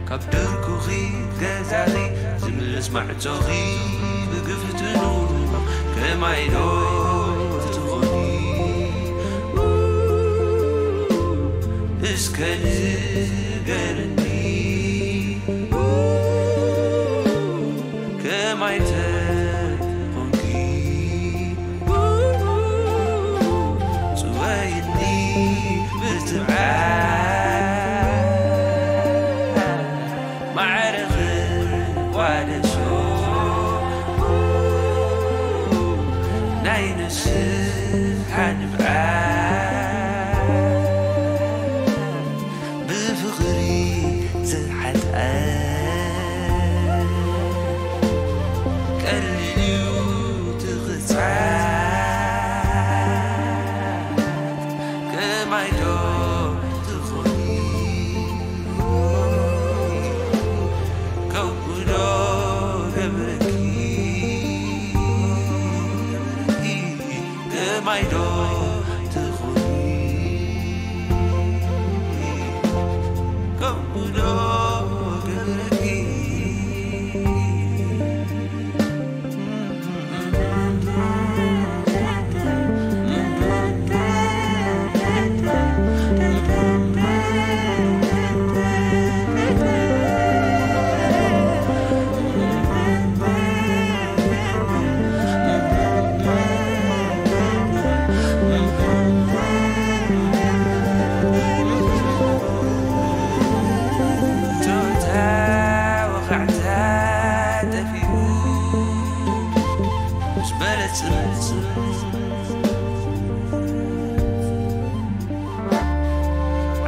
ካብ ደርኩኺ ገዛኺ ዝምልስ ማዕጾኺ ብግፍትኑ ከማይ ዶ ትኾኒ? እስከ ንገርኒ ከማይ ተኾንኪ ጽወይኒ ብትብዓት ማዕረ ክቋደሶ ናይ ንስሓ ንብዓት ብፍቕሪ ዝሓልኣ ቀሊል እዩ ትኽጻት ከማይ ዶ ትኾኒ ከምኡ ዶ ገብረኪ ከማይ ዶ ትኾኒ ከምኡ ዶ ገብረኪ ጾታ ወኻዕታ ጠፊኡ ምስ በለጽ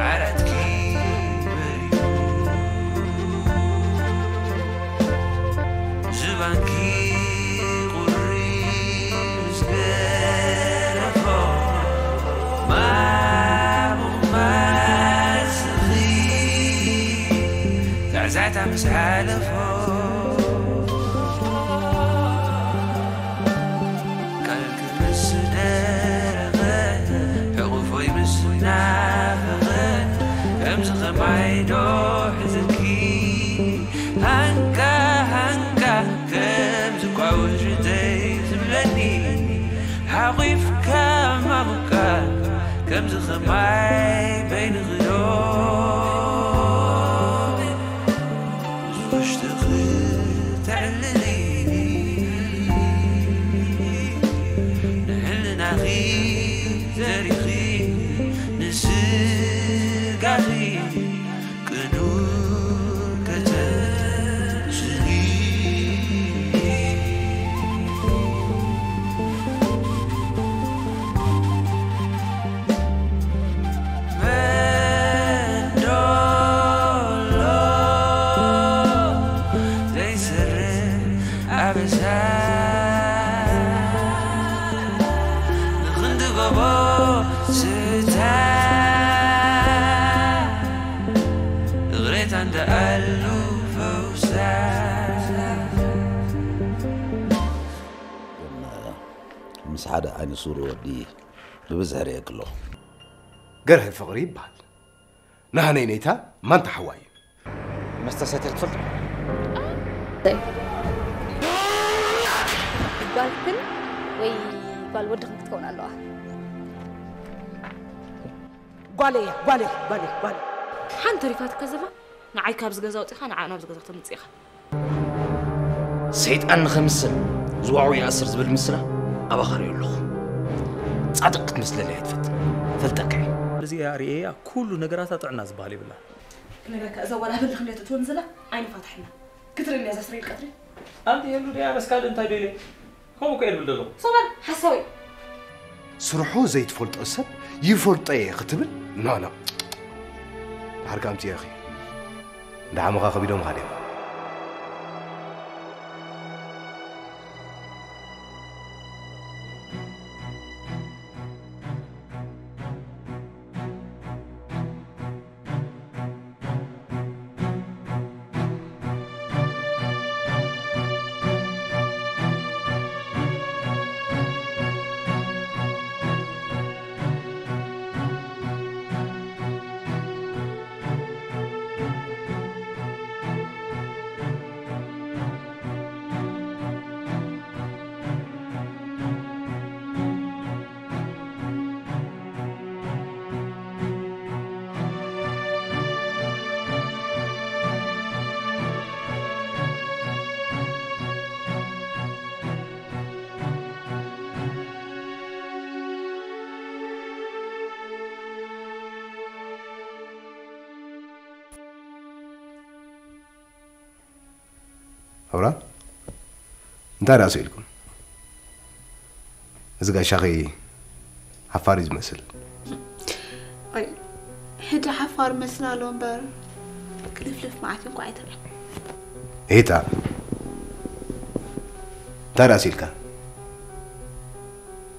ዓራትኪ በሪዱ ዝባንኪ ቁሪ ምስ ገረፎ ማሙቕ ማስኺ ዛዕዛዕታ ምስ ሓለፎ ካልክ ምስ ደረቐ ሕቑፎይ ምስ ናፈቐ ከምዚ ኸማይ ዶ ሕዝኪ ሃንካ ሃንካ ከምዚ ቋውል ሽተይ ዝብለኒ ሓቑፍካ ማሙካ ከምዚ ኸማይ በይንኽዶ ውሽጥኺ ተዕልሊ ንሕልናኺ ዘሪኺ ንስጋኺ ቅኑ ከተስሊ መንዶሎ ዘይስርሕ ኣበሳ ንኽንዲ ጎቦ ስታ እግሬታ እንደ ኣሉ ፈውሳ ምስ ሓደ ዓይነ ስውር ወዲ ብብዝሒ ርእየኪ ኣለኹ። ገርሀ ፍቕሪ ይበሃል። ናህነይ ነይታ ማንታ ሓዋ እዩ። መስተ ሰትየ ትፈልጥ? ጓልክን ወይ ጓል ወድኽን ክትከውን ኣለዋ። ጓለይ እያ ጓለይ ጓለይ ጓለይ። ሓንቲ ተሪፋትካ ዘላ ንዓይ ካብዚ ገዛ ኣውፂኻ ንዓ ናብዚ ገዛ ክተምፅእ ኢኻ። ሰይጣን ንኸምስል ዝዋዕው ይኣስር ዝብል ምስላ ኣባኻ ርእዮ ኣለኹ። ጻድቕ ክትመስለለይ ኣይትፈትን። ፈልጠካ እየ። እዚኣ ርእየያ ኩሉ ነገራታ ጥዕና ዝበሃል የብላን። ክነግረካ እዛ ጓል ኣበሊ ክንደይ ትእትወኒ ዘላ ዓይኒ ፋትሕና ክትርእኒ እያ እዛ ስረይል ቀትሪ። ኣንቲ የሉ ድያ ነስካል እንታይ ዶ ኢለ ከምኡ እኮ እየ ዝብል ዘለኹ። ሶባል ሓሳዊ። ስርሑ ዘይትፈልጦ ሰብ ይፈልጦ እየ ክትብል ኖ ኖ። ድሓር ካምፅእኺ እንዳ ዓመኻ ከቢዶም ኻድዮም። ኣብራ እንታይ ደኣ ስኢልኩም? እዚ ጋሻኺ ሓፋር እዩ ዝመስል። ኣይ፣ ሕጂ ሓፋር መስል ኣሎ እምበር፣ ክልፍልፍ መዓት እንኳ ኣይተብለን። ኤታ፣ እንታይ ደኣ ስኢልካ?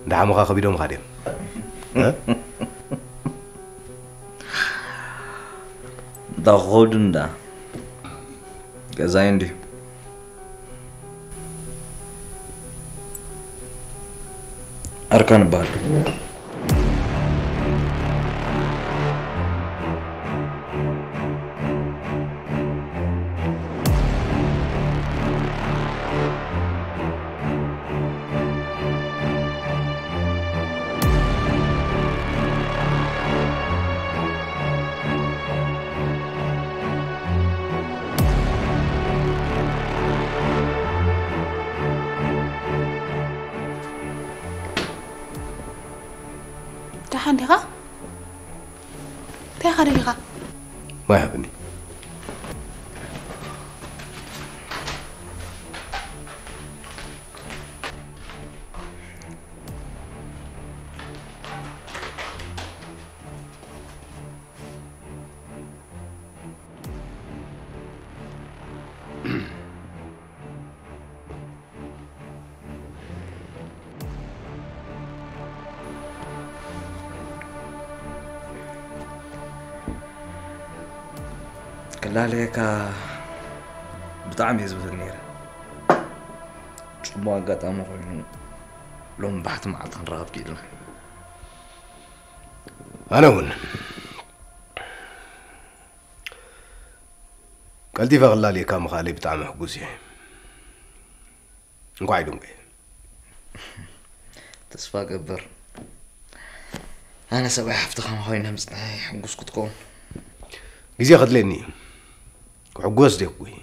እንዳሓሙኻ ከቢዶምኻ ድዮም? እ? እንዳ ክኸዱ እንዳ ገዛይ እንድዩ። ኣርካን እበሃል። ደሓን ዲኻ? እንታይ ኢኻ ደሊኻ? ማይ ሃብኒ። ክላለየካ ብጣዕሚ እየ ዝብህግ ነይረ። ጽቡቕ ኣጋጣሚ ኮይኑ ሎም ባሕቲ መዓልቲ ክንራኸብ ክኢልና። ኣነ እውን ቀልጢፈ ክላልየካ ምኽኣለይ ብጣዕሚ ሕጉስ እየ። እንኳዕ ይዱንቀ። ተስፋ ገብር ኣነ ሰብኣይ ሓፍትኻ ምዃይና ምፅናይ ሕጉስ ክትከውን። ግዜ ከድልየኒ እዩ። ክሕጎስ ዘይኩይ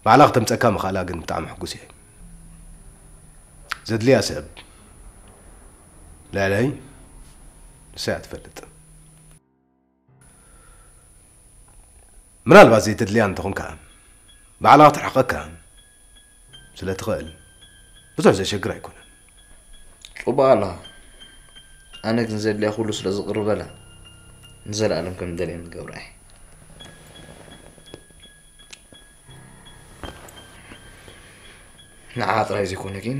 ባዕላ ክተምፀካ ምኽኣላ ግን ብጣዕሚ ሕጉስ እየ። ዘድልያ ሰብ ልዕለይ ንሳ እያ ትፈልጥ። ምናልባት ዘይተድልያ እንተኾንካ ባዕላ ክትርሕቐካ ስለ ትኽእል ብዙሕ ዘሸግር ኣይኮነን። ፅቡቕ ኣለኻ። ኣነ ግን ዘድልያ ኩሉ ስለ ዝቕርበላ ንዘለኣለም ከም ደልየ ንገብራ እየ። ንዓ ጥራይ ዘይኮነ ግን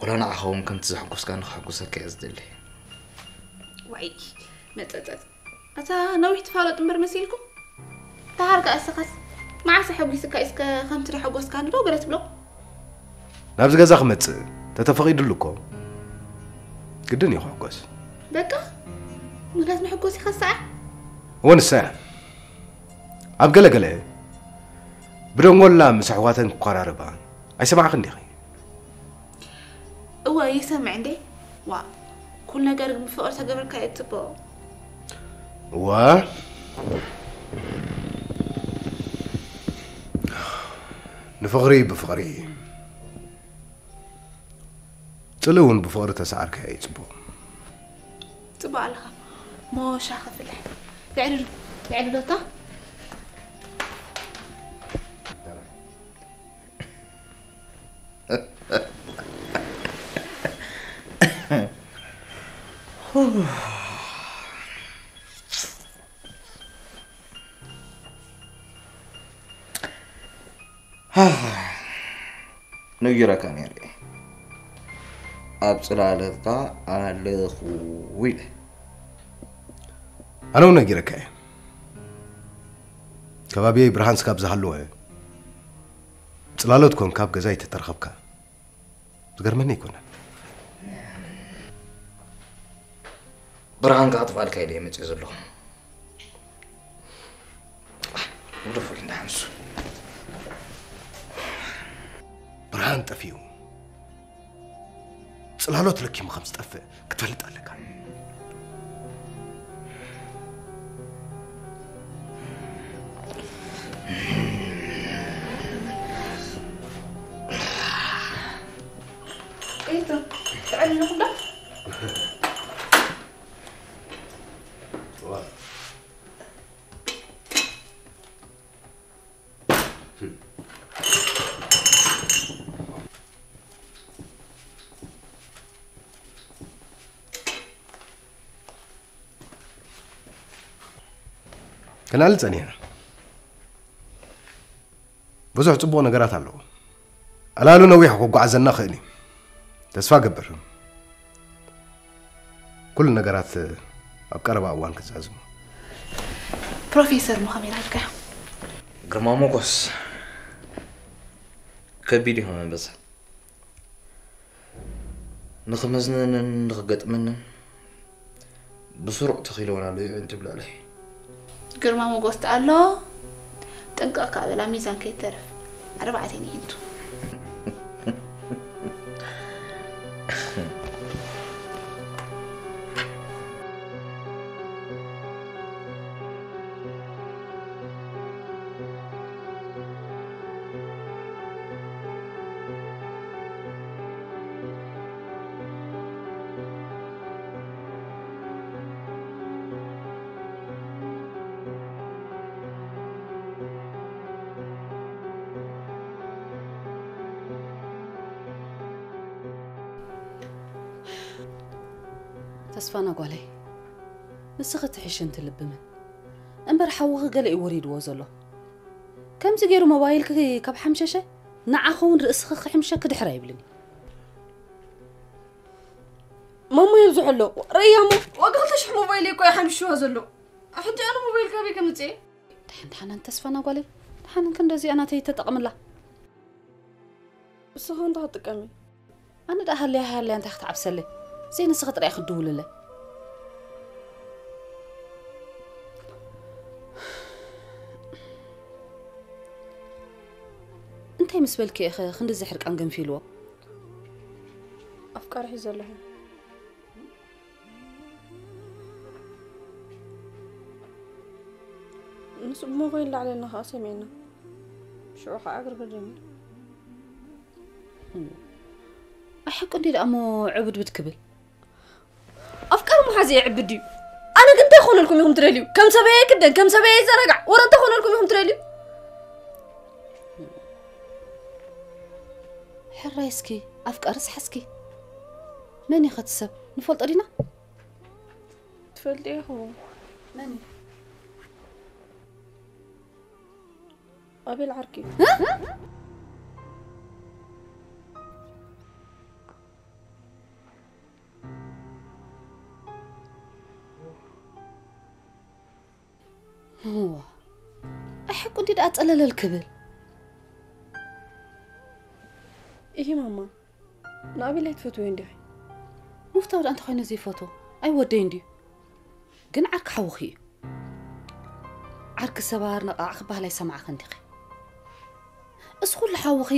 ወላ ንዓኻ እውን ከምቲ ዘሐጎስካኒ ክሕጉሰካ እየ ዝደሊ። ዋይ መጠጠጥ ኣታ ነዊሕ ትፋለጡ እምበር መሲልኩም። ተሃርካ እስኻስ መዓስ ኣሐጒስካ እስከ ከምቲ ደሐጎስካኒ ዶ ገለ ትብሎ? ናብዚ ገዛ ክመፅእ ተተፈቒዱሉ እኮ ግድን እዩ ክሕጎስ። በቃ ምክንያት ንሕጎስ ኢኻ ሰዓ እወ ንሳ እያ ኣብ ገለ ገለ ብደንጎላ ምስ ኣሕዋተን ክቆራረባ ኣይሰማዕኽን ዲኺ? እወ ይሰምዕ እንዴ። ዋ ኩሉ ነገር ግን ብፍቕሪ ተገበርካዮ ጽቡቕ። እወ ንፍቕሪ ብፍቕሪ ጽልኢ እውን ብፍቕሪ ተሰዓርካዮ እዩ ጽቡቕ። ጽቡቕ ኣለኻ። ሞ ሻሂ ከፍልሕ። ልዕልሉ ልዕልሎታ። ነጊረካ ነይረ እየ ኣብ ፅላለትካ ኣለኹ ኢለ። ኣነ እውን ነጊረካ እየ። ከባቢየይ ብርሃን ስጋብ ዝሃለወ ጽላሎት ኮንካ ኣብ ገዛይ ተተረኸብካ ዝገርመኒ ኣይኮነን። ብርሃን ከጥፍኣልካ ኢለ እየ መፅእ ዘለኹ። ውደፉል እንዳሓንሱ ብርሃን ጠፊኡ ጽላሎት ለኪሙ ከም ዝጠፍእ ክትፈልጥ ኣለካ። ቀይቶ ትዕልልኹም ዶ? ክናል ጸኒሐ። ብዙሕ ጽቡቕ ነገራት ኣለዎ። ኣላሉ ነዊሕ ክጓዓዘና ክእል እዩ። ተስፋ ገብር። ኩሉ ነገራት ኣብ ቀረባ እዋን ክዛዝሙ። ፕሮፌሰር ሞ ከመይ ናትካ? ግርማ ሞጎስ ከቢድ እዩ መበዛ። ንኽመዝነንን ንኽገጥመንን ብስሩዕ ተኺለወን ኣሎ እዩ እንትብላለይ። ግርማ ሞጎስ ተኣሎ ጥንቅቕ ካበላ ሚዛን ከይተርፍ ኣርባዕተ ይንቱ። ተስፋና ጓለይ፣ ንስኺ ትሕሽ እንት ልብምን እምበር ሓውኺ ገለ እዩ ወሪድዎ ዘሎ። ከምዚ ገይሩ ሞባይልኪ ካብ ሓምሸሸ ንዓኺ እውን ርእስኺ ክሕምሸኪ ድሕር ኣይብልን እዩ። ማማ የብዝሖ ኣሎ። ረእያሞ ዋጋ ክልተ ሽሕ ሞባይል እኮ ይሓምሽዋ ዘሎ። ሕጂ ኣነ ሞባይል ካበይ ከምፅእ? ደሓን ደሓን ተስፋና ጓለይ፣ ደሓን ክንደዚኣ ናተይ ተጠቕምላ። ንስኻ እንታይ ክትጥቀሚ? ኣነ ደኣ ሃለያ ሃለያ እንታይ ክትዓብሰለይ? ዘይ ንስኺ ጥራይ ክትድውልለይ። እንታይ ምስ በልኪ ኢኺ ክንድዚ ሕርቃን ገንፊልዎ? ኣፍቃሪ ሒዘ ኣለኹ። ንሱ ብሞባይል ላዕለና ከዓ ሰሚዕና። ሽዑ ከዓ ዕግርግር ጀሚሩ። ኣይ ሓቂ እንዲ ደኣ እሞ ዕብድብድ ክብል። ኣፍቃሪ ምሓዝ የዕብድ እዩ። ኣነ ግን እንታይ ክኾነልኩም ኢኹም ትደልዩ? ከም ሰበየ ክደን፣ ከም ሰበየ ይዘናጋዕ። ወረ እንታይ ክኾነልኩም ኢኹም ትደልዩ? ሕራይ እስኪ ኣፍቃርስ ሓዝኪ። መን እዩ ኸቲ ሰብ ንፈልጦ ዲና? ትፈልጢ ኢኹ። መን እዩ? ኣቤል ዓርኪ እዩ። እዋ፣ ኣይ ሓቁ እንዲ ደኣ ጸለለል ክብል። ኢሂ ማማ፣ ንኣቤል ኣይትፈትውዮ እንዲኺ? ምፍታው ደኣ እንተኾይኑ ዘይፈትዎ ኣይወደይ እንድዩ። ግን ዓርኪ ሓውኺ እዩ። ዓርኪ ሰባር ነቓዕ ክበሃል ኣይሰማዕኽን ዲኺ? እሱ ኩሉ ሓውኺ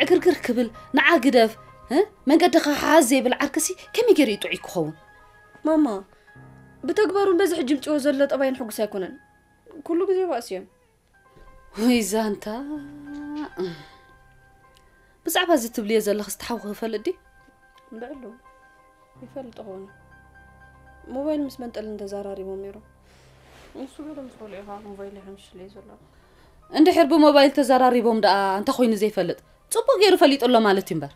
ዕግርግር ክብል ንዓ ግደፍ እ መንገድኻ ሓዝ ዘይብል ዓርክሲ ከመይ ገይሩ እዩ ጥዑይ ክኸውን? ማማ፣ ብተግባሩን በዚ ሕጂ ምፅዎ ዘሎ ጠባይን ሕጉስ ኣይኮነን። ኩሉ ግዜ ባእሲ እዮም። ወይ ዛንታ። ብዛዕባ እዚ ትብልዮ ዘለኽስ ተሓውኺ ይፈልጥ ድዩ? እንድዕሉ ይፈልጥ ኾነ ሞባይል ምስ መንጠልን ተዘራሪቦም ነይሮም። ንሱ ገለ ምስ በልዑ ኢኻ ሞባይል ይሓምሽለይ ዘሎ። እንድሕር ብሞባይል ተዘራሪቦም ደኣ እንታይ ኮይኑ ዘይፈልጥ? ጽቡቕ ገይሩ ፈሊጡ ኣሎ ማለት እዩ እምበር።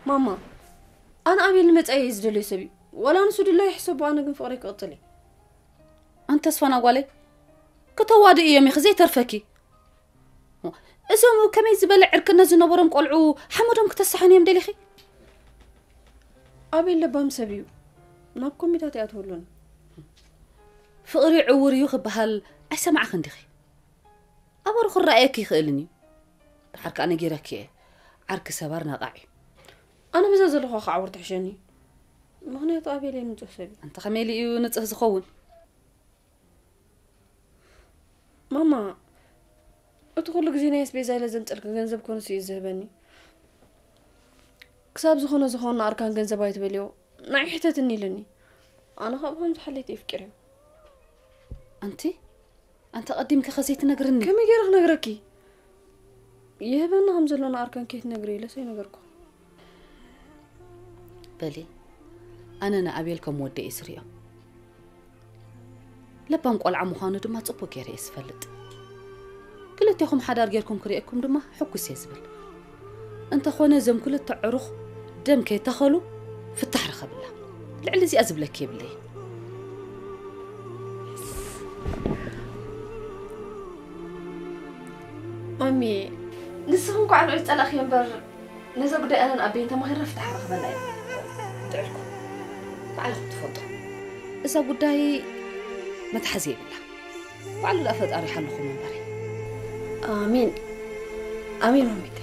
ማማ፣ ኣነ ኣቤል ንመጻኢ እየ ዝደልዮ ሰብ እዩ። ዋላ ንሱ ድላዩ ይሕሰቦ፣ ኣነ ግን ፍቕረይ ክቕጽል እየ። ኣንቲ ተስፋና ጓለይ፣ ክተዋድእ እዮም ኢኺ ዘይተርፈኪ። እዞም ከመይ ዝበለ ዕርክነት ዝነበሮም ቆልዑ ሓመዶም ክተሳሕኑ እዮም ደሊኺ? ኣቤል ለባም ሰብ እዩ። ናብ ኮሚታት ይኣትወሉን። ፍቕሪ ዕውር እዩ ክበሃል ኣይሰማዕኽን ዲኺ? ኣበሩ ክረኣየኪ ይኽእልን እዩ። ደሓር ከኣ ነጊረኪ እየ። ዓርኪ ሰባር ነቓዕ እዩ። ኣነ በዛ ዘለኹ ከዓ ዕውር ትሕሸኒ። ምኽንያቱ ኣቤለይ ንጹህ ሰብ እዩ። ኣንተ ከመይ ኢሉ እዩ ንጹህ ዝኸውን? ማማ፣ እቲ ኩሉ ግዜ ናይ ኣስቤዛ ኢለ ዘምጸልኪ ገንዘብ ኮንሱ እዩ ዝህበኒ። ክሳብ ዝኾነ ዝኾነ ኣርካን ገንዘብ ኣይትበልዮ፣ ንዓይ ሕተትኒ ኢሉኒ። ኣነ ካብ ከምዚ ሓለይቲ የፍቅር እዩ። ኣንቲ ኣንተ ቀዲምኪ ከ ዘይትነግርኒ? ከመይ ገይረ ክነግረኪ? ይህበና ከም ዘሎ ንኣርከን ከይትነግሪ ኢለስ ኣይነገርኩ። በሊ ኣነ ንኣቤል ከም ወደ እየ ዝሪኦ። ለባም ቆልዓ ምዃኑ ድማ ጽቡቅ ገይረ እየ ዝፈልጥ። ክልቴኹም ሓዳር ጌርኩም ክርእየኩም ድማ ሕጉስ እየ ዝብል። እንተኾነ እዞም ክልተ ዕሩኽ ደም ከይተኸሉ ፍታሕ ርኸብላ። ልዕሊ እዚኣ ዝብለኪ የብለይን። እሚ ንስኹም ኳዕ ርዑ ጸላእኺ እምበር ነዛ ጉዳይ ኣነን ኣበይን ተማኺርና ፍታሕ ረኽበና ኢና። ጥዕልኩ ባዕልኹም ትፈልጡ። እዛ ጉዳይ መትሓዚ የብላ። ባዕሉ ደኣ ፈጣሪ ሓልኹም እምበር። ኣሜን ኣሜን ማሚተይ።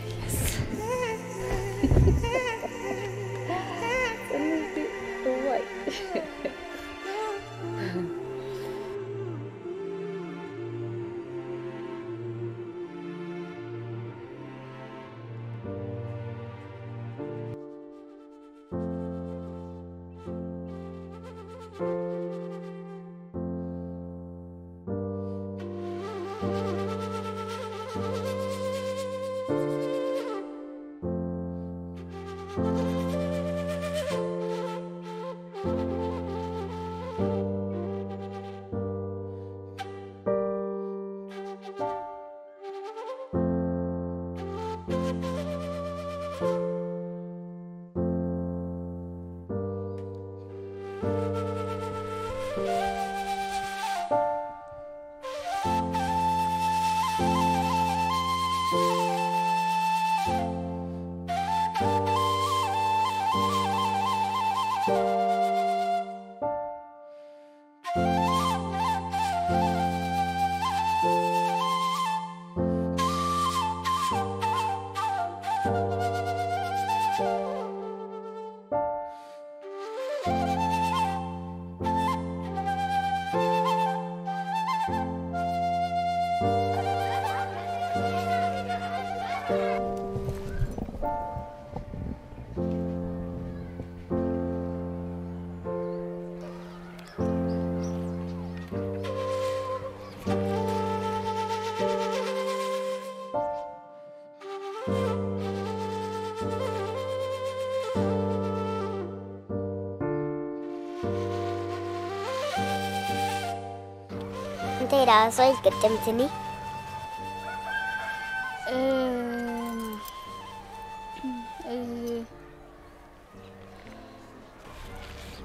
እንታይ ደኣ ስቕ ኢልኪ ቅድምትኒ?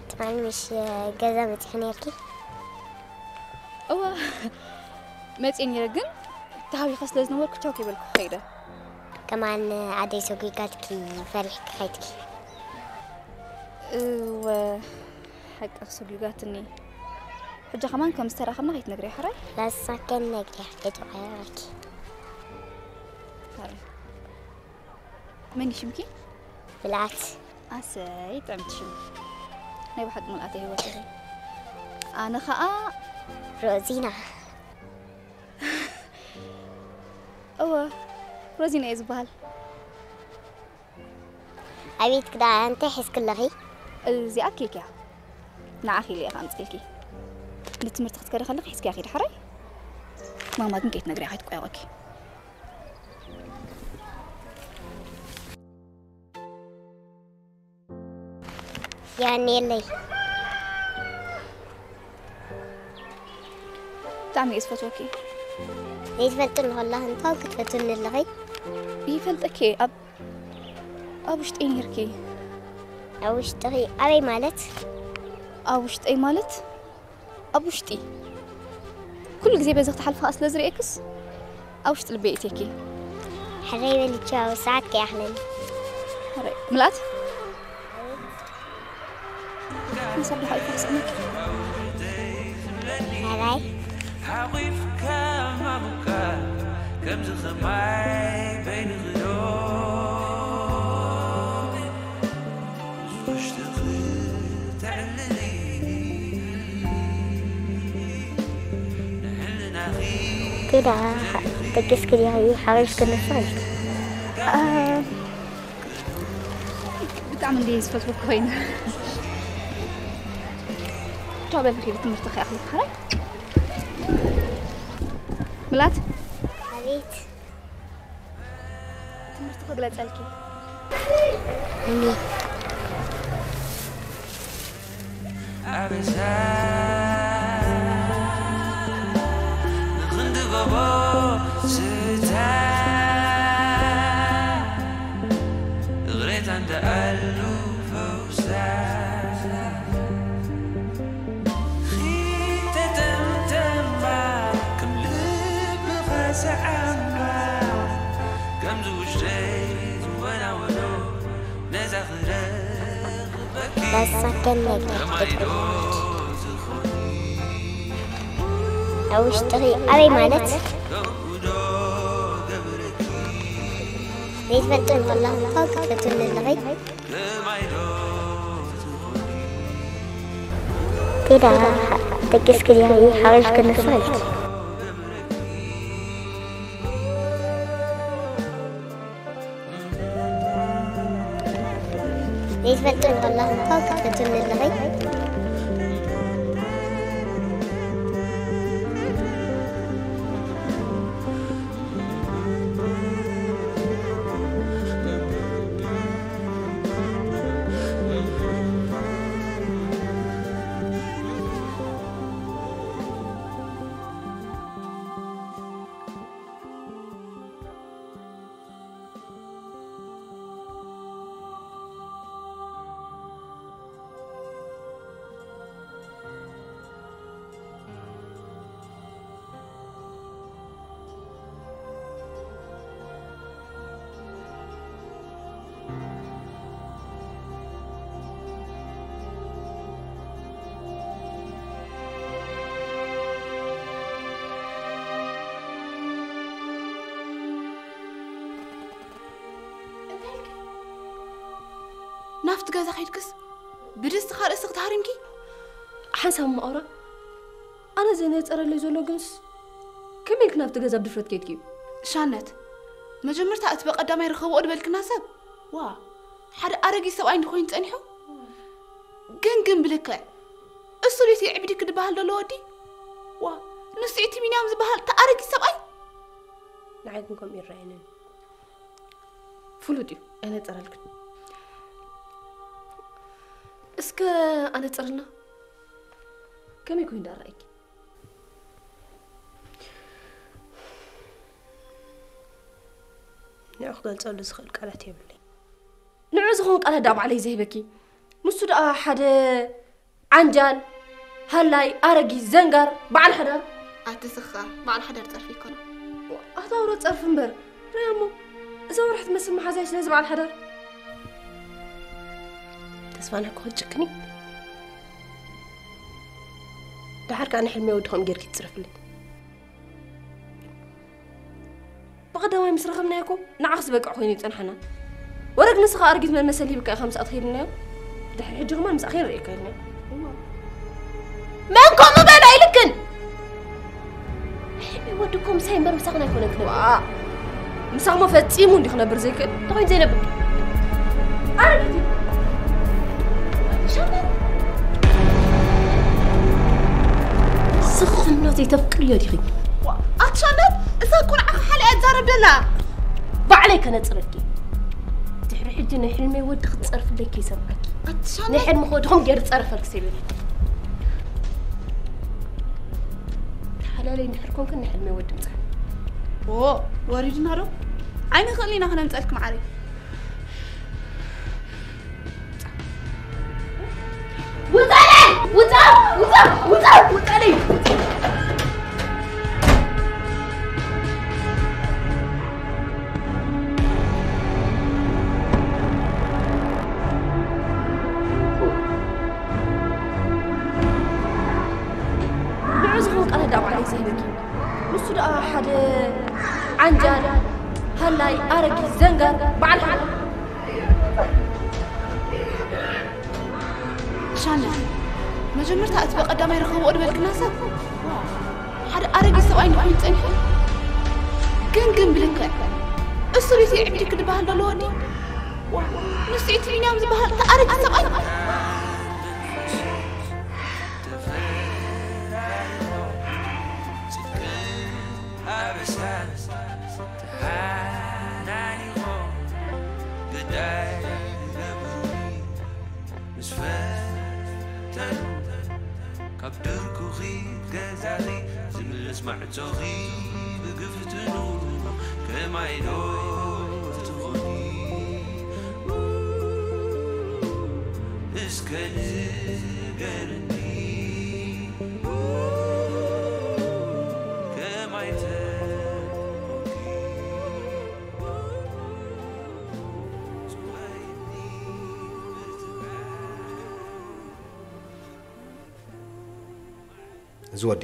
ትማሊ ምሽ ገዛ መጺኺ ነርኪ? እወ መጽየ ነይረ፣ ግን ተሃዊኸ ስለ ዝነበርኩ ቻው ከይበልኩ ከይደ። ከማን ኣደይ ሰጒጋትኪ ፈሪሕኪ ከይድኪ? እወ ሓቅኺ ሰጒጋትኒ። ሕጂ ከማን ከም ዝተራኸብና ከይትነግርያ ሕራይ? ላሳ ከይነግርያ ከይትወዓያኪ። ሕራይ። መን እዩ ሽምኪ? ምልኣት። ኣሰይ ጥዕምቲ ሽም። ናይ ብሓቂ ምልኣተ ህይወት ኢኺ። ኣነ ኸኣ ሮዚና። እወ ሮዚና እየ ዝበሃል። ኣቤት ክዳ እንታይ ሒዝኪ ኣለኺ? እዚኣ ኬክ እያ። ንዓኺ ኢለ እየ ከምፅልኪ። ንትምህርቲ ክትከዲ ከለኺ ሒዝኪያ ኺዲ ሕራይ። ማማ ግን ከይትነግርያ ከይትቆየቐኪ። የቐንየለይ። ብጣዕሚ እየ ዝፈትወኪ። ዘይትፈልጥኒ ከለኺ እንታይ ክትፈትውኒ ኣለኺ? ይፈልጠኪ እየ። ኣብ ኣብ ውሽጠይ ነይርኪ። ኣብ ውሽጥኺ ኣበይ ማለት? ኣብ ውሽጠይ ማለት ኣብ ውሽጢ ኩሉ ግዜ በዚ ክትሓልፊ ከኣ ስለ ዝርእየክስ ኣብ ውሽጢ ልበይ እትየኪ። ሕራይ በሊ ቻው፣ ሰዓት ከይኣኽለኒ። ሕራይ ምልኣት ምሳብ ደሓ ኢልካ ክስእነኪ። ሕራይ ሓቂፍካ ማሙካ ከምዚ ከማይ በይንኺ ዶ ቴዳ ደቂስኪ ዲኺ ሓቒፍኪ ንሳ ኢልኪ? ብጣዕሚ እንድየ ዝፈትወኪ ኮይኑ። ቻው በሊ ኺዲ ትምህርቲ ከይኣኽለኪ ሕራይ። ምላት ኣቤት ትምህርቲ ክግለጸልኪ። እኒ ኣበሳ ንኽንዲ ጎቦ ስታ እግሬታ እንደ ኣሉ ፈውሳ ኺተተምተማ ከም ልብኻ ሰዓማ ሳከን ነገር ኣብ ውሽጥኺ ኣበይ ማለት ዘይትፈልጥን ከላ ካብ ክትፈልጥን ኣለኺ። ቴዳ ደቂስኪ ድያ ሓቂሽ ክንፋልት ዘይትፈልጥን ከላ ካብ ክትፈልጥን ኣለኺ። ናብቲ ገዛ ከይድክስ ብድስቲ ካልእ ስኽ ተሃሪምኪ? ሓንሳብ ማኦራ ኣነ ዘነጸረለይ ዘሎ ግንስ ከመይ ኢልክ ናብቲ ገዛ ብድፍረት ከይድኪ? ሻነት፣ መጀመርታ እቲ በቐዳማይ ርኸብኦ ድበልክና ሰብ ዋ ሓደ ኣረጊት ሰብኣይ እንዲኾይን ጸኒሑ ግን ግን ብልክዕ እሱ ዲሲ ዕብዲ ክድበሃል ዘሎ ወዲ ዋ ንሱ እቲ ቢንያም ዝበሃል ተኣረጊት ሰብኣይ ንዓይ ግን ከምኡ ይረኣየንን ፍሉጥ እዩ። ኣይነጸረልክን። እስከ ኣነጽርልና። ከመይ ኮይኑ እንዳረኣይኪ? ንዑ ክገልጸሉ ዝኽእል ቃላት የብለይ። ንዑ ዝኾን ቃላት ደኣ ባዕለይ ዝህበኪ። ንሱ ደኣ ሓደ ዓንጃል፣ ሃላይ፣ ኣረጊት፣ ዘንጋር፣ በዓል ሓዳር። ኣቲ ስኻ በዓል ሓዳር ጸርፊ ይኮና። ኣታ ውረ ጸርፊ እምበር። ርያ እሞ እዛ ወርሒ ትመስል መሓዛይ ስለዚ በዓል ሓዳር። ተስፋ ናኩ ክትጭክኒ። ደሓር ከኣ ንሕልሚ ወድኹም ጌርኪ ትጽረፍለይ። ብቐዳማይ ምስ ረኸብናዮ እኮ ንዓኽ ዝበቅዕ ኮይኑ ይጸንሓና። ወረግ ንስኻ ኣርጊት መመሰል ሂብካ ኢኻ ምስኣ ትኸይድናዮ። ድሕሪ ሕጂ ከማን ምስኣ ከይንርእየካ ኢልናዮ። መን ከምኡ በል ኣይልክን። ሕልሚ ወዲ እኮ ምሳይ እምበር ምሳኽን ኣይኮነን ክነብር። ዋ፣ ምሳኽሞ ፈጺሙ እንዲ ክነብር ዘይክእል። እንታይ ኮይኑ ዘይነብር? ኣረጊት እዩ። ሻመት። ስኽፍኖ ዘይተፍቅርዮ ዲኺ? ዋ፣ ኣቲ ሻመት፣ እዛ ቁልዓ ክሓልያ እትዛረብ ደላ። ባዕለይ ከነጽረኪ። ድሕሪ ሕጂ ናይ ሕልመይ ወዲ ክትጸርፍለይ ከይሰምዓኪ። ኣቲ ሻመት። ናይ ሕልሚ ወድኹም ገይሩ ጸርፈልክ ሰይበል። ተሓላለይ እንድሕር ኮንክን ናይ ሕልመይ ወዲ ምጻእ። ኦ፣ ወሪድና ዶ? ኣይንኽእልን ኢና ክነምጸልክ መዓረይ። ውጻለይ! ውጻ! ውጻ! ውጻ! ውጻለይ! ንዑ ዝኾን ቃል ደኣ ባዕለይ ዝህበኪ። ንሱ ደኣ ሓደ ዓንጃል፣ ሃላይ፣ ኣረጊት፣ ዘንጋር፣ በዓል ሓ-፣ ሻነ፣ መጀመርታ እቲ በቀዳማይ ረኸብኦ ድበልክና ሰብ ሓደ ኣረጊት ሰብኣይ እንድኾይኑ ጸኒሑ፣ ግን ግን ብልክዕ እሱ ዲዩ እቲ ዕብዲ ክድበሃል ደሎ ወዲ? ዋ፣ ንሱ እቲ ቢንያም ዝበሃል እቲ ኣረጊት ሰብኣይ? ካብ ድርኩኺ ገዛኺ ዝምልስ ማዕጾኺ ብግፍትኑ ከማይ ዶ ትኾኒ? እስከ ንገርኒ ከማይ ተኾንኪ? ጽዋይኒ ብርትዓን እዚ ወዲ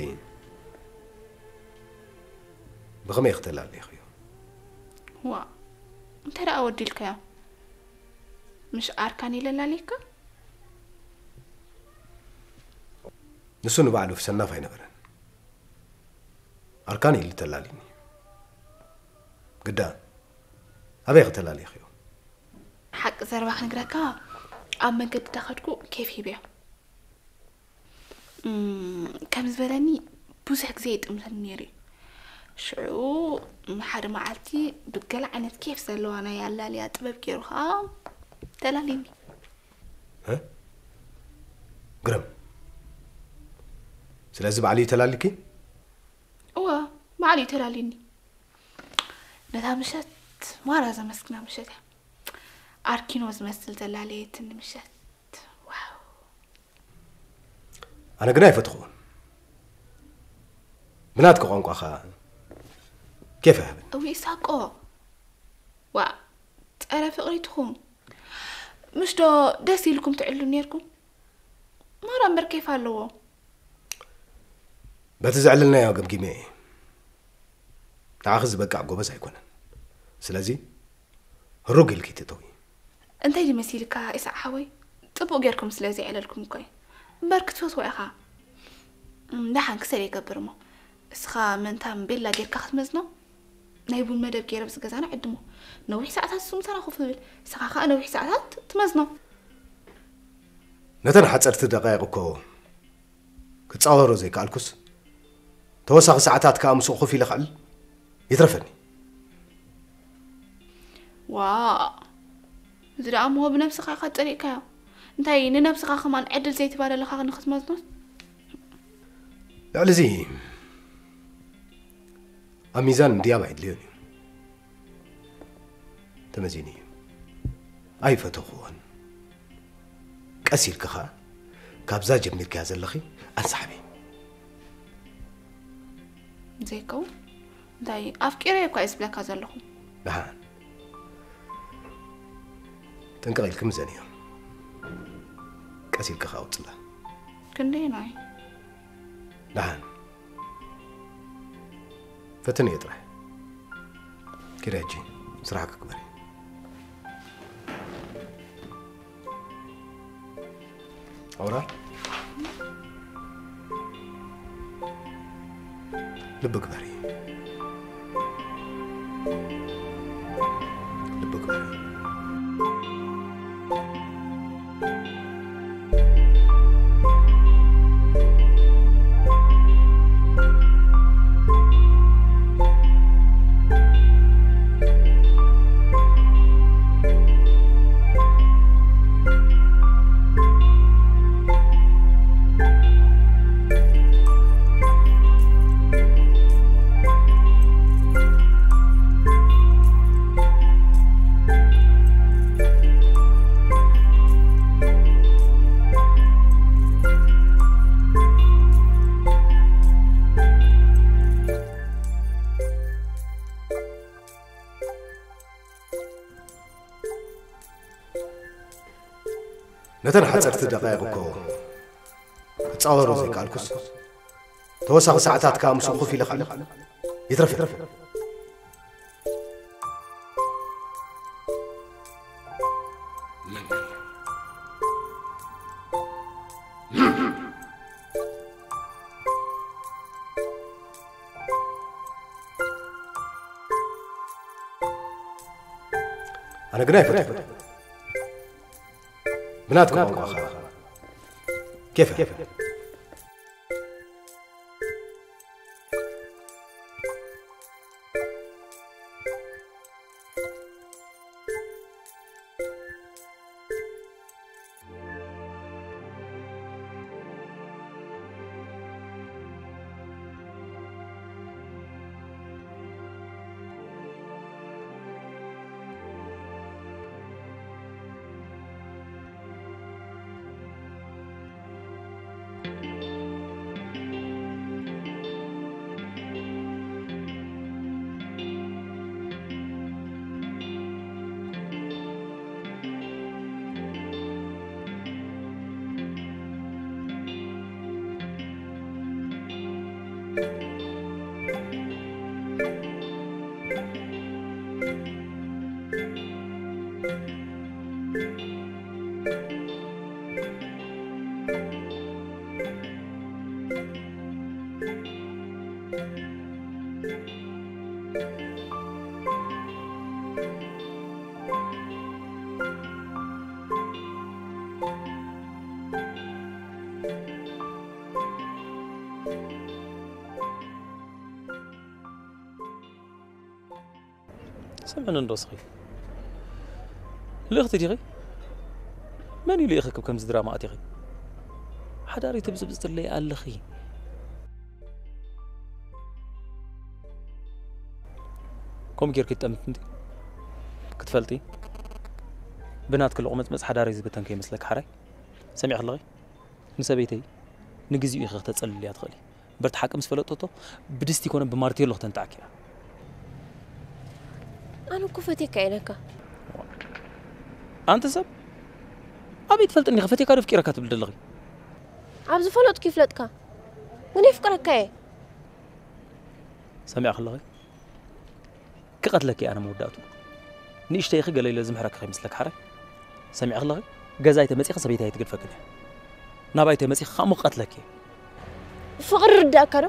ብኸመይ ክተላልይኽዮ? ዋ፣ እንታይ ደኣ ወዲልካዮ? ምሽ ኣርካን ኢለ ላልየካ? ንሱ ንባዕሉ ሰናፍ ኣይነበረን። ኣርካን ኢሉ ተላሊኒ። ግዳ፣ ኣበይ ክተላልይኽዮ? ሓቂ ዘረባ ክነግረካ፣ ኣብ መንገዲ እንዳኸድኩ ኬፍ ሂበዮ። እም፣ ከም ዝበለኒ ብዙሕ ግዜ ይጥምተኒ ነይሩ እዩ። ሽዑ ሓደ መዓልቲ ብገለ ዓይነት ኬፍ ዘለዋ ናይ ኣላልያ ጥበብ ገይሩ ኸዓ ተላሊኒ። እ? ግርም። ስለዚ ባዕሉ እዩ ተላሊኪ? እወ፣ ባዕሉ እዩ ተላሊኒ። ነታ ምሸት ማራ ዘመስግና ምሸት እያ። ኣርኪኖ ዝመስል ዘላለየትኒ ምሸት። ዋው። ኣነ ግን ኣይፈትኹን። ብናትኪ ቋንቋ ኸኣ ኬፍ ኣይህብን። እዊ ኢሳቆ። ዋ፣ ጸረ ፍቕሪ ትኹም። ምሽ ዶ ደስ ኢልኩም ትዕሉ ነይርኩም? ማራ እምበር ኬፍ ኣለዎ። በቲ ዘዕለልናዮ ገምጊመ እየ። ንዓኺ ዝበቅዕ ጎበዝ ኣይኮነን። ስለዚ ህሩግ ኢልኪ ትእተዊ። እንታይ ድዩ መሲልካ ኢሳቕ ሓወይ? ጽቡቕ ጌርኩም ስለ ዘዕለልኩም እኮ እዩ። እምበር ክትፈትዎ ኢኻ። እም፣ ደሓን ክሰል ይገብር እሞ። እስኻ መንታም ቤላ ጌርካ ክትመዝኖ? ናይ ቡን መደብ ገይረ ምስ ገዛና ዕድሞ። ነዊሕ ሰዓታት እሱ ምሳና ኮፍ ይብል። እስኻ ኸኣ ነዊሕ ሰዓታት ትመዝኖ። ነተን ሓጸርቲ ደቃይቕ እኮ ክጻወሮ ዘይከኣልኩስ፣ ተወሳኺ ሰዓታት ከኣ ምስኡ ኮፍ ኢለ ከዕልል ይትረፈኒ። ዋእ፣ እዚ ደኣ እሞ ብነብስኻ ኢኻ ጸሊእካዮ። እንታይ ንነብስኻ ከማን ዕድል ዘይትባ ዘለኻ ንኽትመዝኖስ? ልዕሊ እዚ ኣብ ሚዛን ምድያብ ኣይድልዮን እዩ። ተመዚኑ እዩ። ኣይፈተኹዎን። ቀስ ኢልኪ ኸኣ ካብዛ ጀሚርክያ ዘለኺ ኣንሳሕቢ። ዘይከውን እንታይ ኣፍቂረ እኳ እዩ ዝብለካ ዘለኹ። ደሓን ጥንቅቕ ኢልኪ ምዘንዮ። ቀስ ኢልኪ ኸኣ ኣውጽላ። ክንደየናይ? ደሓን ፈትንዮ ጥራሕ። ኪዲ ሕጂ ስራሕኪ ግበሪ። ኣውራ ልቢ ግበሪ። ልቢ ግበሪ። ነተን ሓጸርቲ ደቃይቕ እኮ ክጻወሮ ዘይከኣልኩስ፣ ተወሳኺ ሰዓታት ከኣ ምስኡ ኮፍ ኢለ ከዕልል ይትረፍ። ኣነ ግን ኣይፈትሖን። ብናትካ ቋንቋ ኸኣ ኬፍ። ስምዕኒ እንዶ እስኺ። ልእኽቲ ዲኺ? መን እዩ ልኢኽኪ ከምዚ ድራማ ኣቲኺ? ሓዳረይ ትብዝብዚ ትለይ ኣለኺ። ከምኡ ጌርኪ ትጠምቲ እንዲ? ክትፈልጢ፣ ብናትኪ ሎቕመጽመጽ ሓዳረይ ዝበተንኪ ይመስለኪ ሓራይ? ሰሚዕኪ ኣለኺ? ንሰበይተይ ንግዚኡ ኢኺ ክተጸልልያ ትኽእሊ። በርቲ ሓቂ ምስ ፈለጠቶ፣ ብድስቲ ይኮነ ብማርቴሎ ክተንትዓኪ እያ። ኣነ እኮ ፈትየካ ኢለካ። ኣንቲ ሰብ፣ ኣበይ ትፈልጥኒ ኢኺ? ፈትየካ ዶ ኣፍቂረካ ትብል ዘለኺ? ኣብ ዝፈለጥኩ ይፍለጥካ። ግን የፍቅረካ እየ። ሰሚዕኪ ኣለኺ? ክቐትለኪ ኣነ መወዳእቱ። ንእሽተይ ኢኺ ገለ ኢለ ዝምሕረኪ ከይመስለኪ ሓራይ። ሰሚዕኪ ኣለኺ? ገዛይ ተመጺኺ ሰበይታይ ኣይትገድፈክን እየ። ናባይ ተመጺኺ ከኣ እሞ ክቐትለኪ እየ። ፍቕሪ ርዳእካ ዶ?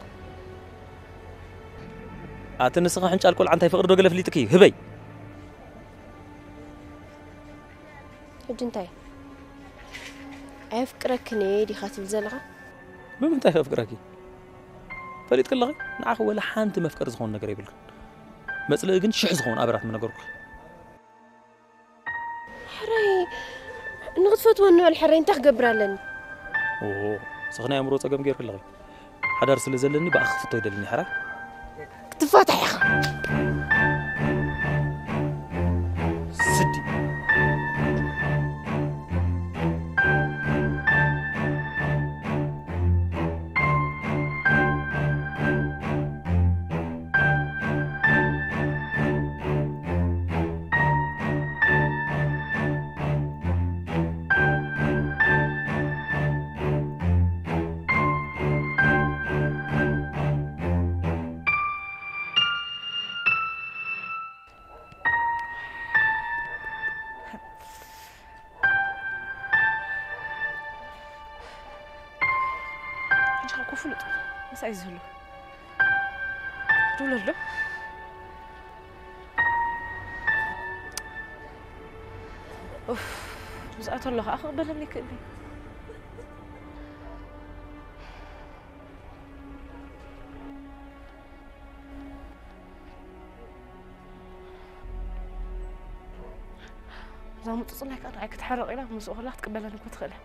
ኣቲ ንስኺ ሕንጫል ቆልዓ እንታይ ፍቕሪ ዶ ገለ ፍሊጥኪ? ህበይ! ሕጂ እንታይ? ኣየፍቅረክን እየ ዲኻ ትብል ዘለኻ? ብምንታይ ከፍቅረኪ? ፈሊጥኪ ኣለኺ? ንዓኺ ወላ ሓንቲ መፍቀሪ ዝኾን ነገር የብልክን። መጽልኢ ግን ሽሕ ዝኾን ኣበራት ምነገርኩኺ። ሕራይ፣ ንኽትፈትወኒ በል ሕራይ፣ እንታይ ክገብር ኣለኒ? ኦ፣ ንስኺ ናይ ኣእምሮ ጸገም ጌርኪ ኣለኺ። ሓዳር ስለ ዘለኒ ብኣኺ ክፍቶ ይደልኒ ሕራይ። ክትፋታሕ ኢኻ። ስዲ። ሕጂ ካብ ኮፍ ኢሉ ምሳይ ዝህሉ። ድውለል ዶ? ኡፍ፣ ምስኣ ተሎ ከዓ ክቕበለኒ ይክእል እዩ። እዛ ምጡጽላይ ከዓ ንዓይ ክትሕረቕ ኢላ ምስኡ ከላ ክትቅበለኒ እኮ ትኽእል እያ።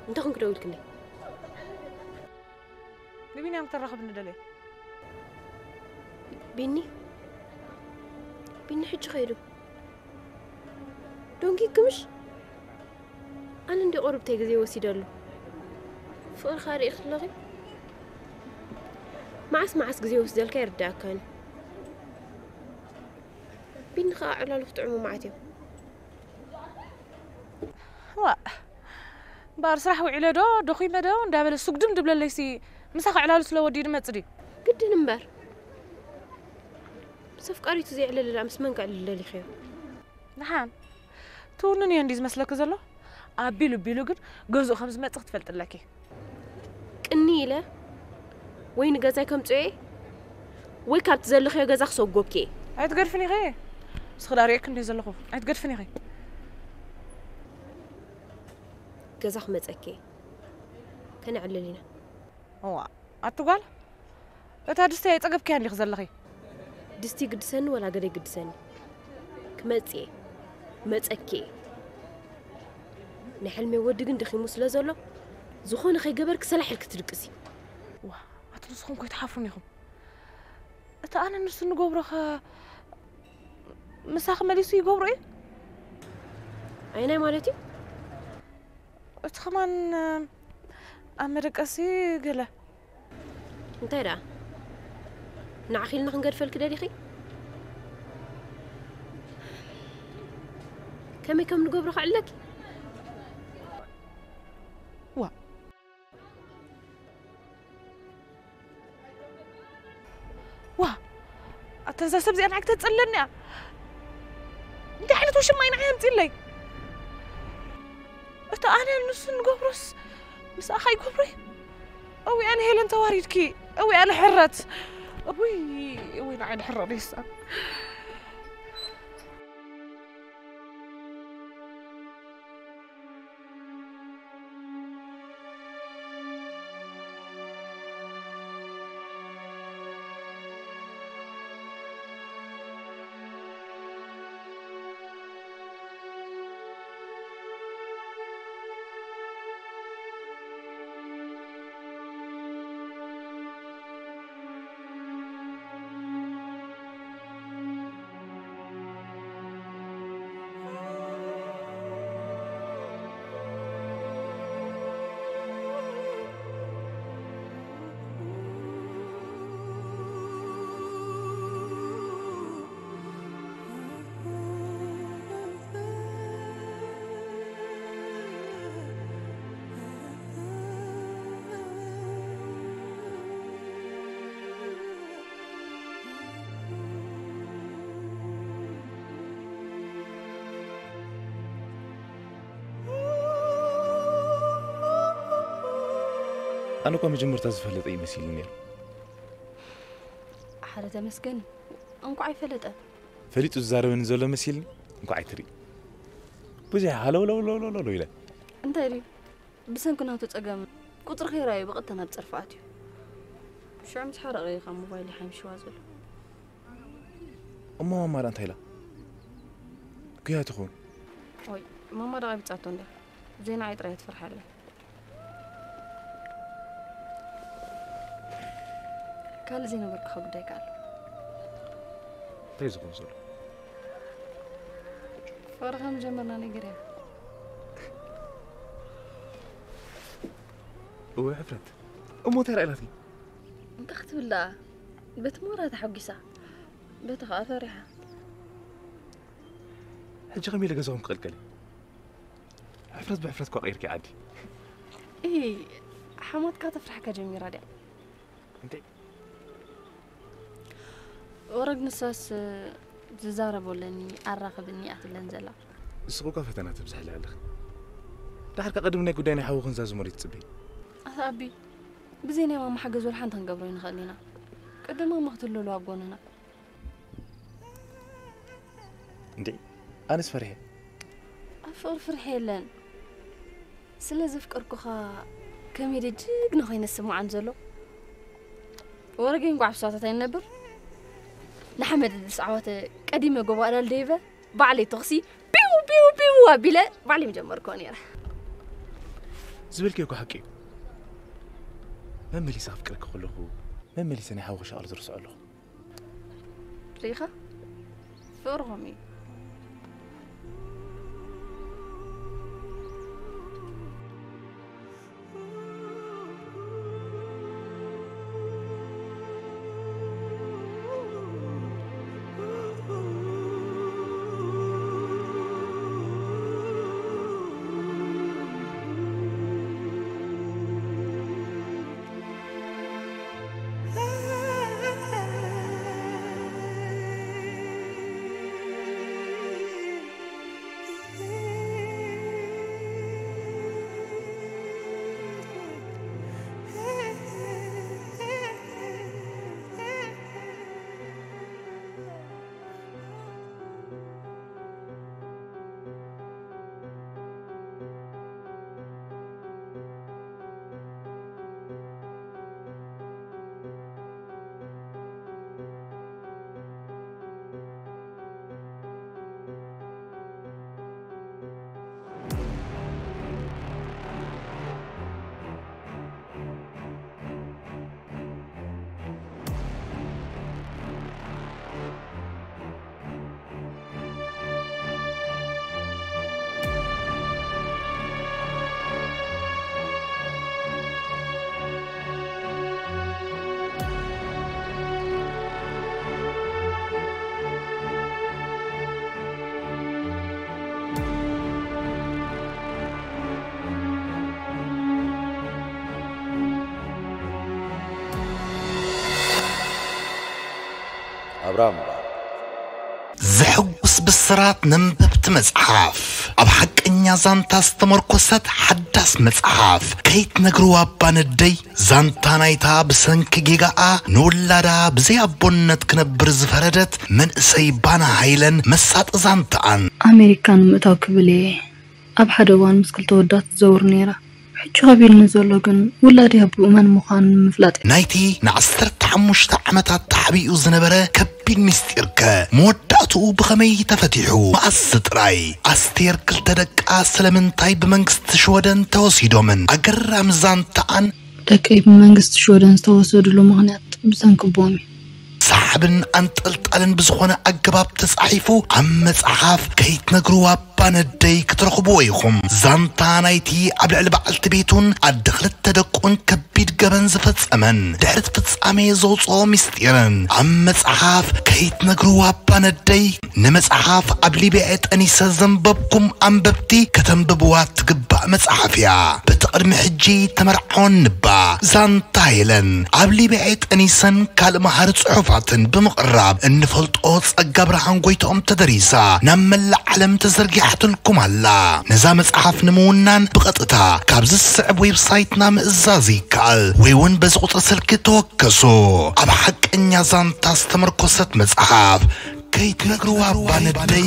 እንታይ ኮንክ ደዊልክለይ? ንቢንያም ክተራኽብኒ ደልየ። ቢኒ? ቢኒ ሕጂ ከይዱ። ዶንኪ ክምሽ? ኣነ እንዲ ቁሩብተይ ግዜ ወሲደሉ። ፍቕርኻ ርኢኺ ኣለኺ? መዓስ መዓስ ግዜ ወስደልካ ይርድኣካኒ። ቢኒ ኸኣ ዕላሉ ክጥዕሙ መዓት እዮም። ዋእ፣ እምበኣር ስራሕ ውዒለ ዶ ደኺመ ዶ እንዳበለ ስጉድም ድብለለይሲ፣ ምሳኺ ዕላሉ ስለ ወዲኡ ድመጽእ ድዩ? ግድን እምበር። ምስ ኣፍቃሪቱ ዘየዕለለ ደኣ ምስ መን ከዕልል ደሊኽዮ? ደሓን ትውንን እየ እንድዩ ዝመስለኪ ዘሎ? ኣቢሉ ቢሉ ግን ገዝኡ ከም ዝመጽእ ክትፈልጢ ኣለኪ። ቅኒ ኢለ ወይ ንገዛይ ከምጽኦ እየ ወይ ካብቲ ዘለኽዮ ገዛ ክሰጎኪ እየ። ኣይትገድፍን ኢኺ። ንስኺ ደኣ ርእየኪ እንድየ ዘለኹ። ኣይትገድፍን ኢኺ። ገዛ ክመጸኪ እየ። ከነዕልል ኢና። እዋ፣ ኣቲ ጓል፣ እታ ድስቲ ኣይጸገብክያን ዲኺ ዘለኺ? ድስቲ ይግድሰኒ ወላ ገለ ይግድሰኒ፣ ክመጽእ እየ፣ መጸኪ እየ። ናይ ሕልመይ ወዲ ግን ደኺሙ ስለ ዘሎ፣ ዝኾነ ከይገበርኪ ሰላሕ ኢልኪ ትድቅሲ። ዋ፣ ኣቲ ንስኹም ከይትሓፍሩን ኢኹም። እቲ ኣነ ንሱ ንገብሮ ኸ ምሳኺ መሊሱ ይገብሮ እዩ? ኣይናይ ማለት እዩ? እቲ ኸማን ኣብ መደቀሲ ገለ እንታይ ደኣ? ንዓኺ ኢልና ክንገድፈልኪ ደሊኺ? ከመይ ከም ንገብሮ ክዕለኪ? ዋ ዋ ኣታ እዛ ሰብ እዚኣ ንዓይ ክተጸለኒ እያ። እንታይ ዓይነት ውሽማ እዩ ንዓይ ኣምጺለይ? እቲ ኣነ ንሱ ንገብሮስ ምስኣኻ ይገብሮ እዩ። እዊ ኣነ ሄለን ተዋሪድኪ። እዊ ኣነ ሕረት። እዊ እዊ ንዓይ ንሕረር ይሳ ኣነ እኳ መጀመርታ ዝፈለጠ ይመሲልኒ ነይሩ። ሓደ ተመስገን እንኳዕ ኣይፈለጠ። ፈሊጡ ዝዛረበኒ ዘሎ መሲልኒ። እንኳዕ ኣይትርኢ። ብዙሕ ሃለውለውለውለውለው ኢለ። እንታይ ድዩ? ብሰንኪ ናቱ ጸገም ቁጽሪ ከይረኣዩ ብቐጥታ ናብ ጸርፊ ኣትዩ። ሽዑ ምስ ሓረቐ እዩ ካብ ሞባይል ሓምሽዋ ዘሎ። እሞ ማማ ደኣ እንታይ ኢላ? ጉያ ትኸውን። ወይ ማማ ደኣ ቢጻቶ እንድያ። ዘይንዓይ ጥራይ ትፈርሓ ኣላ። ካልእ ዘይነገርኩኻ ጉዳይ ከ ኣሎ። እንታይ እዩ ዝኸውን ዘሎ? ፍቕሪ ከም ጀመርና ነገር እያ። እወ ሕፍረት። እሞ እንታይ ራእይላትኪ? እንታይ ክትብል ደኣ? በቲ ሞራ ተሓጒሳ፣ በቲ ኸኣ ፈሪሓ። ሕጂ ከመይ ኢለ ገዛኹም ክቕልቀል እየ? ሕፍረት ብሕፍረት እኳ ቀይርኪ ዓዲ። እይ፣ ሓማትካ ተፍርሓካ ጀሚራ ድያ? እንዴ? ወረግ ንሳስ ዝዛረቦ ኣለኒ፣ ኣራኽብኒ እያ ትብለን ዘላ። ንስኺ እኳ ፈተና ተብዝሕላ ኣለኺ። ደሓር ከ ቅድሚ ናይ ጉዳይ ናይ ሓውኽን ዛዝሞ ድዩ ትጽበዪ? ኣታ ኣቢ፣ ብዘይ ናይ ማማ ሓገዝ ወላ ሓንቲ ክንገብሮ ኣይንኽእልን ኢና። ቅድም ማማ ክትህሉ ኣለዋ ኣብ ጎንና። እንዴ፣ ኣነስ ፈሪሐ። ኣብ ፍቕሪ ፍርሒ የለን። ስለ ዘፍቀርኩኻ ከመይ ኢለ ጅግና ኮይነ ዝስምዓኒ ዘሎ። ወረገኝ ጓዕ ብስዋታት ኣይንነብር። ንሓመድ ድስዓወተ ቀዲመ ጎቦ ኣዳል ደይበ ባዕለይ ተኹሲ ፒው ፒው ፒው ኣቢለ ባዕለይ ምጀመርክዎ ነይረ። ዝበልክዮ እኮ ሓቂ እዩ። መመሊሰ ኣፍቅረኪ ከለኹ፣ መመሊሰ ናይ ሓውኺ ሻቕል ዝርስዖ ኣለኹ። ርኢኻ? ፍቕሪ ከምኡ እዩ። ኣብራምባ። ዘሕጉስ ብስራት ነንበብቲ መጽሓፍ፣ ኣብ ሓቀኛ ዛንታ ዝተመርኮሰት ሓዳስ መጽሓፍ ከይትነግርዋ እባ ነደይ። ዛንታ ናይታ ብሰንኪ ጌጋኣ ንውላዳ ብዘይ ኣቦነት ክነብር ዝፈረደት መንእሰይ ባና ሃይለን መሳጢ ዛንታኣን። ኣሜሪካ ንምእታው ክብል እየ ኣብ ሓደ እዋን ምስ ክልተ ወዳት ትዘውር ነይራ። ሕጂ ከቢድኒ ዘሎ ግን ውላደይ ኣቦኡ መን ምዃኑ ንምፍላጥ እዩ። ናይቲ ንዓሰርተ ሓሙሽተ ዓመታት ተሓቢኡ ዝነበረ ከቢድ ምስጢርከ መወዳእትኡ ብኸመይ ተፈቲሑ? መኣስ ጥራይ? ኣስቴር ክልተ ደቃ ስለምንታይ ብመንግስቲ ሽወደን ተወሲዶምን? ኣገራሚ ዛንታኣን። ደቀይ ብመንግስቲ ሽወደን ዝተወሰድሉ ምኽንያት ብሰንኪ ኣቦኦም እዩ። ሰሓብን ኣንጠልጣልን ብዝኾነ ኣገባብ ተጻሒፉ ኣብ መጽሓፍ ከይትነግርዋ እባ ነደይ ክትረኽብዎ ኢኹም። ዛንታ ናይቲ ኣብ ልዕሊ በዓልቲ ቤቱን ኣደ ክልተ ደቁን ከቢድ ገበን ዝፈጸመን ድሕሪ እቲ ፍጻሜ ዘውጽኦ ምስጢርን ኣብ መጽሓፍ ከይትነግርዋ እባ ነደይ። ንመጽሓፍ ኣብ ሊብያ ጠኒሰ ዘንበብኩም ኣንበብቲ ከተንብብዋ ትግባእ መጽሓፍ እያ። በቲ ቅድሚ ሕጂ ተመርዓወን ንባ ዛንታ ሄለን ኣብ ሊብያ ጠኒሰን ካልእ መሃሪ ጽሑፋትን ብምቕራብ እንፈልጦ ጸጋ ብርሃን ጎይትኦም ተደሪሳ ናብ መላእ ዓለም ተዘርጊሓትልኩም ኣላ። ነዛ መጽሓፍ ንምውናን ብቐጥታ ካብዚ ዝስዕብ ዌብሳይትና ምእዛዝ ይከኣል ወይ እውን በዚ ቁጽሪ ስልኪ ተወከሱ። ኣብ ሓቀኛ ዛንታ ዝተመርኮሰት መጽሓፍ ከይትነግርዋ እባ ነደይ።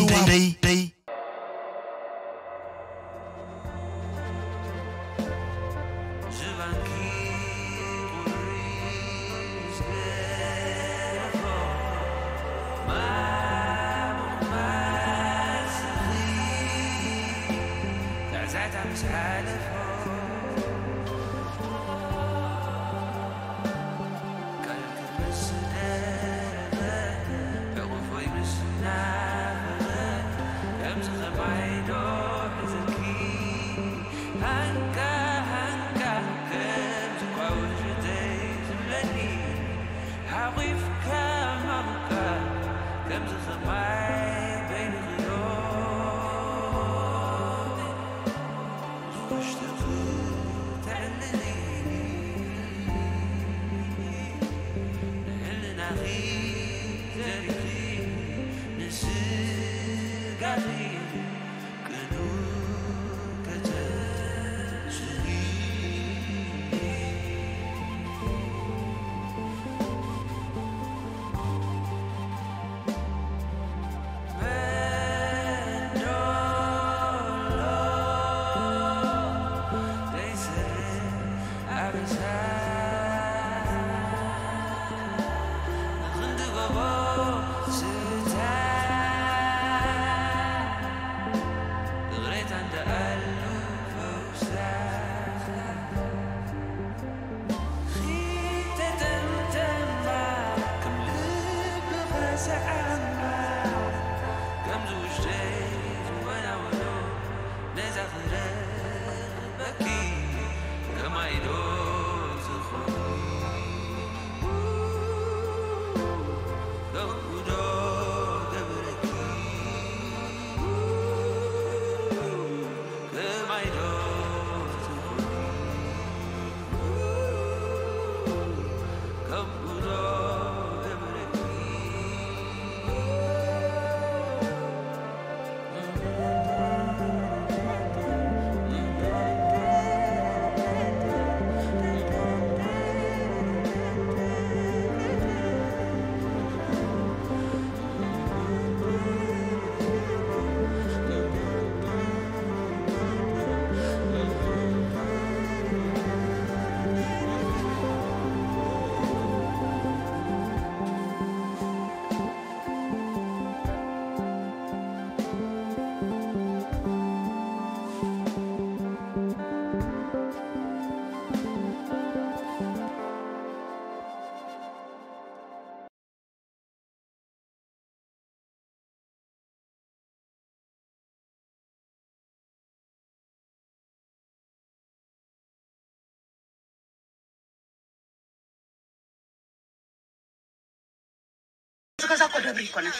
እዚ ገዛ እኮ ደብሪ ኣይኮነን።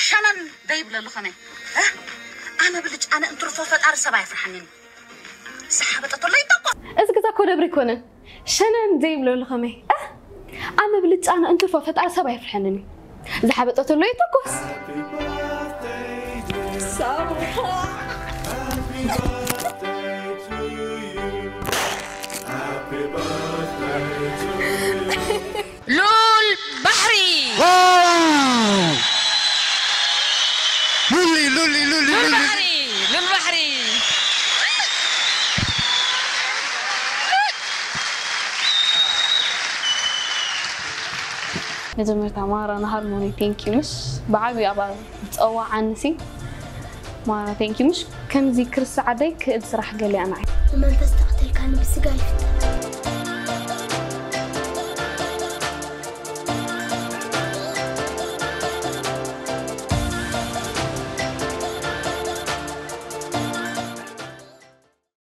ሸነን ደይብለሉ ከመይ? እ? ኣነ ብልጭ፣ ኣነ እንትርፎ ፈጣሪ ሰብ ኣየፍርሓንን እዩ። ዝሓበጠ ተሎ ይተኮስ። እዚ ገዛ እኮ ደብሪ ኣይኮነን። ሸነን ደይብለሉ ከመይ? እ? ኣነ ብልጭ፣ ኣነ እንትርፎ ፈጣሪ ሰብ ኣየፍርሓንን እዩ። ዝሓበጠ ተሎ ይተኮስ። ሉል ባሕሪ ዋው! ሉሊ ሉሊ ሉሊ ሉል ሉሊ ባሕሪ ሉል ባሕሪ መጀመርታ ማራ ንሃርሞኒ ቴንኪ ምሽ ብዓብዩ ኣብ ዝፀዋዓኒ ሲ ማራ ቴንኪ ምሽ ከምዚ ክርስ ዓደይ ክእል ስራሕ ገሊያ ንዓይ ብመንፈስ ተቐተልካኒ ብስጋ ይፍጠር።